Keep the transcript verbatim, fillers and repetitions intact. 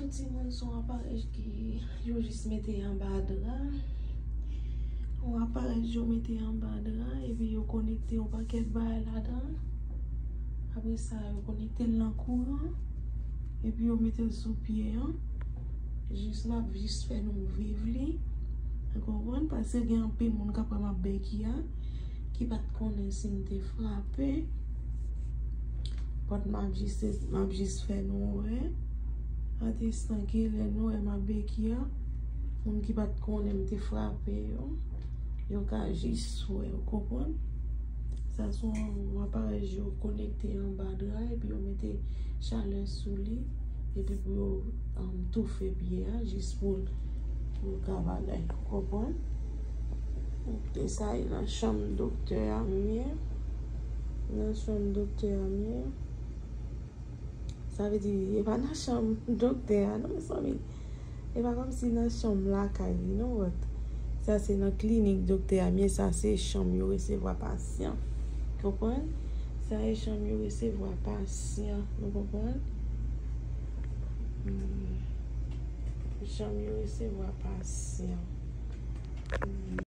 Timoun, se yon aparèy ki yo jis mete anba dra. Yon aparèy yo mete anba dra, epi yo konekte yon pakèt bagay ladan. Apre sa, yo konekte l nan kouran, epi yo mete l sou pye an. Jis, m ap jis fè nou viv li. Ou konprann? Paske gen anpil moun k ap wè m ap bèki a, ki pa t konnen si m te frape. But m ap jis, m ap jis fè nou wè. An te sanke lè nou wè m ap bèki a, moun ki pa t konnen m te frape yo, yo ka jis wè, ou konprann? Sa se yon aparèy yo konekte anba dra, epi yo mete chalè sou li, epi pou yo, um, toufe pye a, jis pou l, pou l ka bagay, ou konprann? Ok, sa e nan chanm doktè a m ye. Nan chanm doktè a m ye. Sa vle di, e pa nan chanm doktè a, non, mezanmi. E pa kòmsi nan chanm lakay li, non, but sa se nan klinik doktè a m ye, sa se chanm yo resevwa pasyan. Konprann? Sa e chanm yo resevwa pasyan. Nou konprann? Hmm. Chanm yo resevwa pasyan. Hmm.